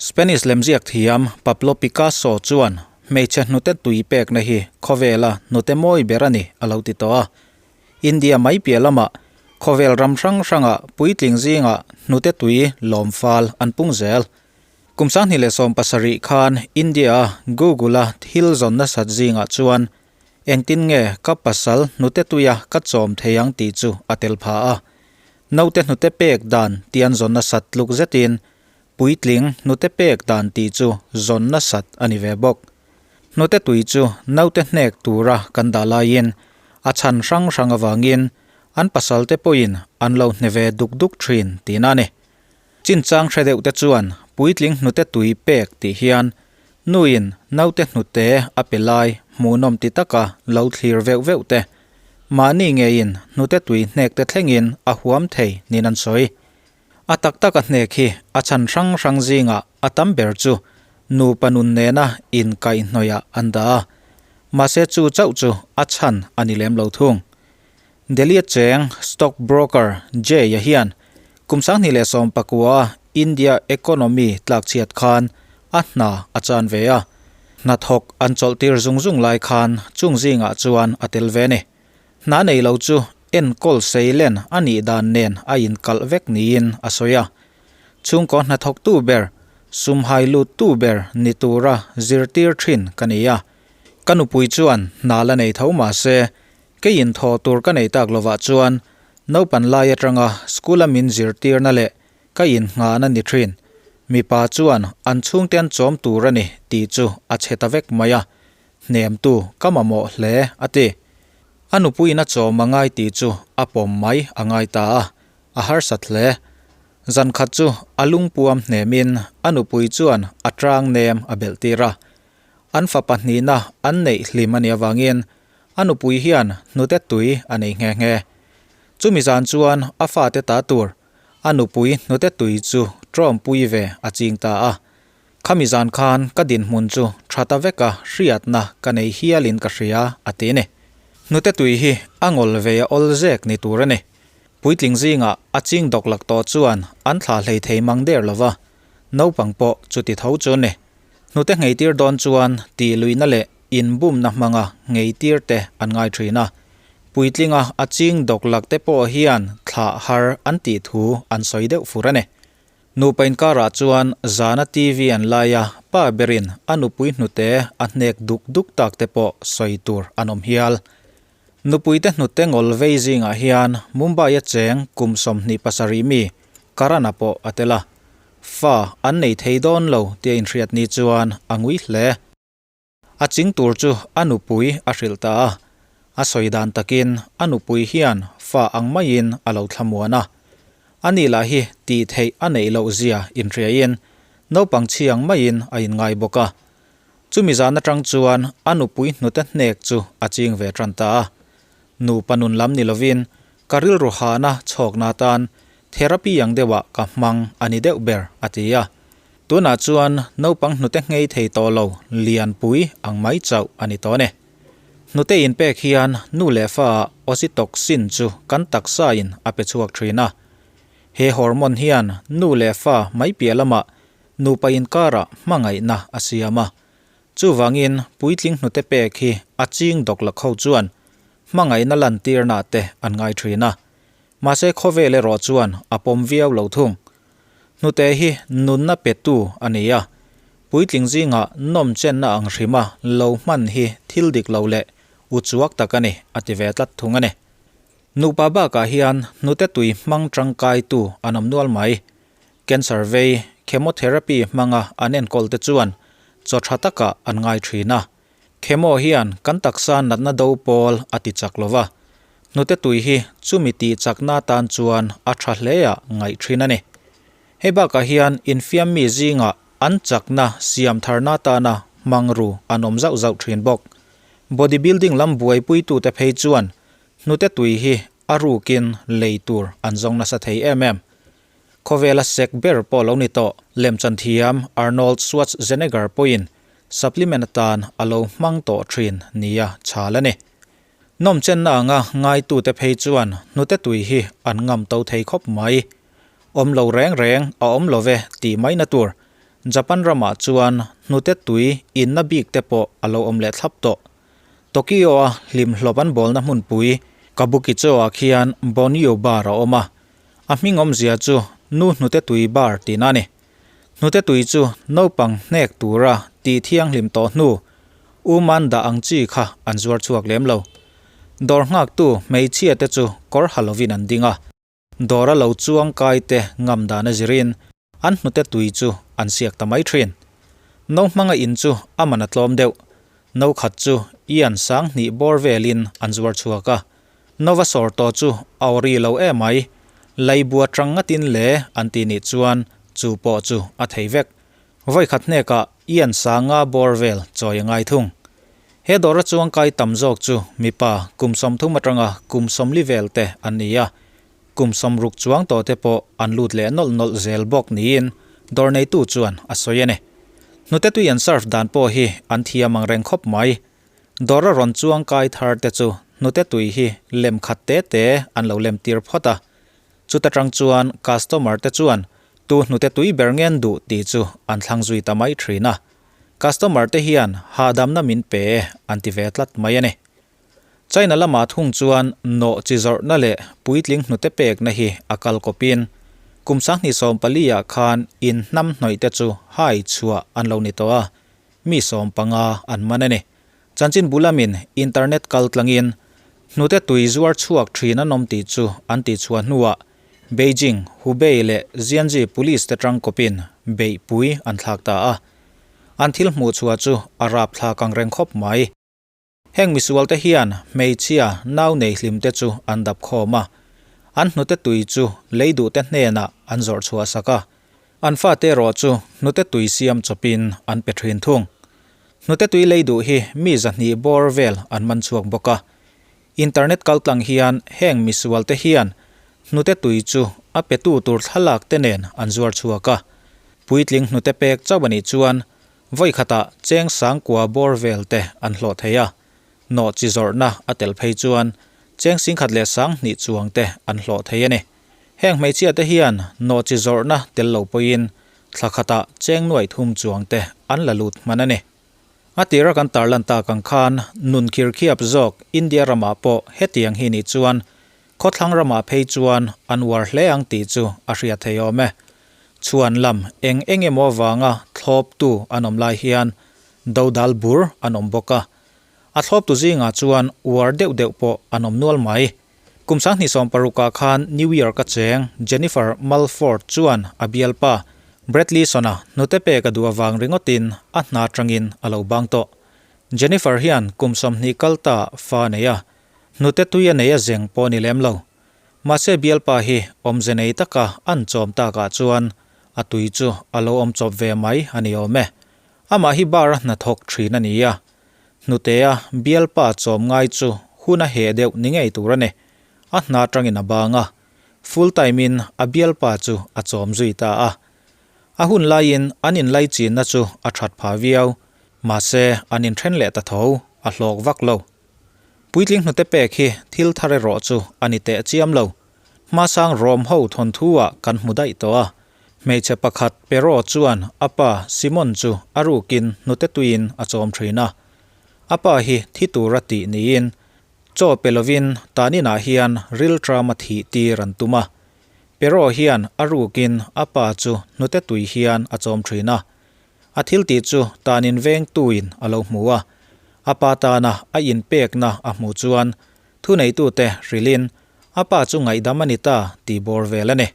Spanish lemziak thiam Pablo Picasso chuan hmeichhe hnute tui pekna hi khawvela hnute mawi ber a ni a lo ti tawh a. India mai piah lamah khawvel ram hrang hrangah puitling zingah hnute tui lawm fal an pung zel. Kum 2017 khan India-a Google-a thil zawn nasat zingah chuan engtin nge ka pasal hnute tuia ka chawm thei ang tih chu a tel pha a. Naute hnute pek dan tih an zawn nasat tluk zetin Puitling hnute pek dan tih chu zawn nasat a ni ve bawk. Hnute tui chu naute hnek tura kan dah laiin a chhan hrang hrang avangin an pasalte pawhin an lo hne ve duk duk thin tihna a ni. Chinchang hre deuhte chuan puitling hnute tui pek tih hian nuin naute hnute a pe lai hmuhnawm ti taka lo thlir veuh veuh te, mahni ngeiin hnute tui hnek te thlengin a huam thei niin an sawi. A tak tak a hnek hi a chhan hrang hrang zingah a tam ber chu nupa nun nena inkaihhnawihah an dah a, mahse chu chauh chu a chhan a ni lem lo thung. Delhi-a cheng stock broker Jay-a hian kum 2019-a India economy tlakchhiat khan a hna a chan ve a, hnathawk an chawlhtir zung zung lai khan chung zingah chuan a tel ve a ni. Hna nei lo chu enkawl seilen a nih dan nen a inkalh vek niin a sawi a. Chhungkaw hnathawktu ber, sumhai luttu ber ni tura zirtir thin ka ni a. Ka nupui chuan hna la nei tho mah se, keiin thaw tur ka nei tak lovah chuan naupan lai atanga school-a min zirtirna leh ka innghahna ni thin. Mipa chuan an chhungte an chawm tur a ni tih chu a chhe ta vek mai a. Hnemtu ka mamawh hle, a ti. A nupuiin a chawm a ngai tih chu a pawm mai a ngai ta a, a harsat hle. Zan khat chu a lungpuam hnemin a nupui chuan a tang nem a belh tir a. An fa pahnihna an neih hlim a nih avangin a nupui hian hnute tui a nei nghe nghe. Chumi zan chuan a fate ta tur a nupui hnute tui chu tawmpui ve a ching ta a. Khami zan khan ka dinhmun chu tha ta vek a, hriatna ka nei hialin ka hria, a ti ni. Hnute tui hi a ngawl ve a awl zek ni tur a ni. Puitling zingah a ching dawk lak tawh chuan an thla hlei thei mang der lo va, naupang pawh chuti tho chu ni. Hnute ngheitir dawn chuan tih luihna leh inbumna hmanga ngheitir te an ngai thin a. Puitlinga a ching dawk lak te pawh hian thlah har an tih thu an sawi deuh fur a ni. Nupa inkarah chuan zana TV an lai a, pa berin a nupui hnute a hnek duk duk tak te pawh sawi tur an awm hial. Nupuite hnute ngawl vei zingah hian Mumbai-a cheng kum 27 mi Karan-a pawh a tel a, fa an nei thei dawn lo tia inhriat ni chuan a ngui hle. A ching tur chu a nupui a hrilh ta a, a sawi dan takin a nupui hian fa ang maiin a lo thlamuan a. Ani lah hi tih theih a neih loh zia inhriain naupang chhiang maiin a inngai bawk a. Chumi zan atang chuan a nupui hnute hnek chu a ching ve tan ta a. Nupa nun lam ni lovin ka rilru hahna chhawkna atan therapy ang deuhah ka hmang a ni deuh ber, a ti a. Tunah chuan naupang hnute nghei thei tawh lo lianpui ang mai chauh a ni tawh a ni. Hnute inpek hian nu leh fa ah oxytocin chu kan taksa in a pe chhuak thin a. He hormone hian nu leh fa mai piah lamah nupa inkarah hmangaihna a siam a. Chuvangin puitling hnute pek hi a ching dawk la kho chuan hmangaihna lantirna te an ngai thin a. Mahse khawvel erawh chuan a pawm viau lo thung. Hnute hi nunna petu a ni a, puitling zingah nawm chenna ang hrima lo hman hi thil dik lo leh uchuak tak a ni, a ti ve tlat thung a ni. Nupa bakah hian hnute tui hmang tangkaitu an awm nual mai. Cancer vei, chemotherapy hmanga an enkawl te chuan chaw tha takah an ngai thin a. Chemo hian kan taksa natna do pawl a ti chak lo va, hnute tui hi chumi tih chakna atan chuan a tha hle a ngaih thin a ni. Hei bakah hian infiam mi zingah an chakna siam tharna atana hmang ru an awm zauh zauh thin bawk. Body building lam buaipuitute phei chuan hnute tui hi a rukin lei tur an zawng nasa thei em em. Khawvela sek ber pawh lo ni tawh lemchan thiam Arnold Schwarzenegger pawhin supplement atan a lo hmang tawh thin nia chhal a ni. Nawmchenna anga ngaitute phei chuan hnute tui hi an ngam to thei khawp mai. Awm lo reng reng a awm lo ve tih maina tur. Japan ramah chuan hnute tui inna bik te pawh a lo awm leh thlap tawh. Tokyo-a hlimhlawp an bawlna hmunpui Kabukicho-ah khian Bonyu Bar a awm a, a hming awmzia chu nu hnute tui bar tihna a ni. Hnute tui chu naupang hnek tura tih thianghlim tawh hnu uman dah ang chi kha an zuar chhuak lem lo. Dawr nghaktu hmeichhia te chu kawr ha lovin an ding a. Dawr a lo chuang kai te ngam dan a zirin an hnute tui chu an siak ta mai thin. No hmanga in chu a man a tlawm deuh. No khat chu ian sang hnih bawr velin an zuar chhuak a. Nova sawr tawh chu a awri lo em mai. Leibua tang ngatin le an ti nih chuan chu pawh chu a thei vek. Vawikhat hnekah ian sanga bawr vel chawi a ngai thung. He dawra chuang kai tam zawk chu mipa kum 30 atanga kum 40 vel te an ni a, kum 60 chuang tawh te pawh an lut leh nawlh nawlh zel bawk niin dawr neitu chuan a sawi a ni. Hnute tui an serve dan pawh hi an thiam ang reng khawp mai. Dawra rawn chuang kai thar te chu hnute tui hi lem khat te te an lo lem tir phawt a. Chuta tang chuan customer te chuan tu hnute tui ber ngen duh tih chu an thlang zui ta mai thin a. Customer te hian hahdamna min pe an ti ve tlat mai a ni. China lamah thung chuan nawh chi zawrhna leh puitling hnute pekna hi a kal kawpin kum 2014 ah khan in hnam hnawih te chu hai chhuah an lo ni tawh a, mi 15 an man a ni. Chanchin bulamin internet kal tlangin hnute tui zuar chhuak thin an awm tih chu an tih chhuah hnuah Beijing, Hubei leh Jiangxi Police te tang kawpin beihpui an thlak ta a. An thil hmuh chhuah chu a rap thlak ang reng khawp mai. Heng misual te hian hmeichhia nau nei hlim te chu an dap khawm a, an hnute tui chu lei duh te hnenah an zawrh chhuah sak a, an fate erawh chu hnute tui siam chawpin an pe thin thung. Hnute tui lei duh hi mi 200 bawr vel an man chhuak bawk a. Internet kaltlang hian heng misual te hian hnute tui chu a petu tur thlalak te nen an zuar chhuak a. Puitling hnute pek chauh a nih chuan Vawi khatah cheng sangkua bawr vel te an hlawh thei a, nawh chi zawrhna a tel phei chuan cheng 10,000 leh 2000 chuang te an hlawh thei a ni. Heng hmeichhia te hian nawh chi zawrhna tel lo pawhin thla khatah cheng 3000 chuang te an la lut hman a ni. A tira kan tarlan tak ang khan nun khirkhiap zawk India ramah pawh hetiang hi nih chuan khawthlang ramah phei chuan an uar hle ang tih chu a hriat thei awm e. Chhuan lam eng eng emaw avanga thlawptu an awm lai hian dodal bur an awm bawk a. A thlawptu zingah chuan uar deuh deuh pawh an awm nual mai. Kum 2016 ah khan New York a cheng Jennifer Mulford chuan a bialpa Bradley Sona hnute pek a duh avang ringawtin a hna tangin a lo bang tawh. Jennifer hian kum 20 kal ta fa nei a, hnute tui a nei a zeng pawh ni lem lo. Mahse bialpa hi awmze nei taka an chawm takah chuan a tui chu a lo awm chawp ve mai a ni awm e. Amah hi bar a hnathawk thin a ni a. Hnutea bialpa chawm ngai chu hun a heh deuh ni ngei tur a ni. A hna tangin a bang a, full time in a bialpa chu a chawm zui ta a. A hun laiin an inlaichinna chu a that phah viau, mahse an inthen leh ta tho, a hlawk vak lo. Puitling hnute pek hi thil thar erawh chu a ni teh chiam lo. Hmasang Rom ho thawnthu ah kan hmu daih tawh a. Hmeichhe pakhat Pero chuan a pa Simon chu a rukin hnute tuiin a chawm thin a. A pa hi thi tura tih niin chaw pe lovin taninah hian rilṭama thih tir an tum a. Pero hian a rukin a pa chu hnute tui hian a chawm thin a. A thil tih chu tanin vengtuin a lo hmu a, a pa tana a inpekna a hmuh chuan thuneitute hrilhin a pa chu ngaihdam a ni ta tih bawr vel a ni.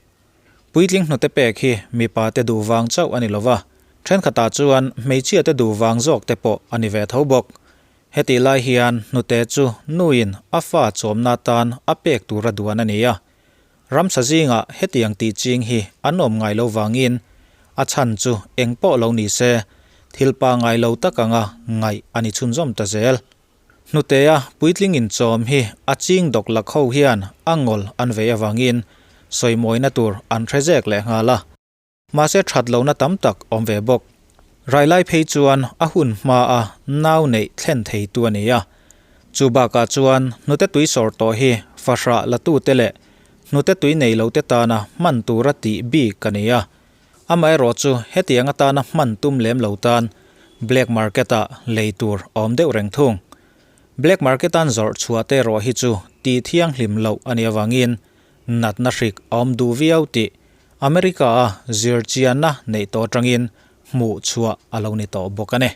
Puitling hnute pek hi mipa te duh vang chauh a ni lova, thenkhatah chuan hmeichhia te duh vang zawk te pawh a ni ve tho bawk. Hetih lai hian hnute chu nuin a fa chawmna tan a pek tura duan a ni a, Ramsa zingah hetiang tih ching hi an awm ngai lo vangin a chhan chu eng pawh lo ni se, thil pangngai lo tak anga ngaih a ni chhunzawm ta zel. Hnutea puitling inchawm hi a ching dawk lak ho hian a ngawl an vei avangin sawimawina tur an hre zek leh nghal a. Mahse that lohna tam tak awm ve bawk. Rai lai phei chuan a hun hma a nau neih thlen thei tu a ni a. Chu bakah chuan hnute tui sawr tawh hi fahrah la tu te leh hnute tui nei lo te tana hman tura tih bik a ni a. Amaherawhchu hetiang atana hman tum lem lo tan black market-ah lei tur a awm deuh reng thung. Black market-an zawrh chhuah te erawh hi chu tih thianghlim loh a nih avangin natna hrik a awm duh viau tih America-a zirchianna neih tawh atangin hmuh chhuah a lo ni tawh bawk a ni.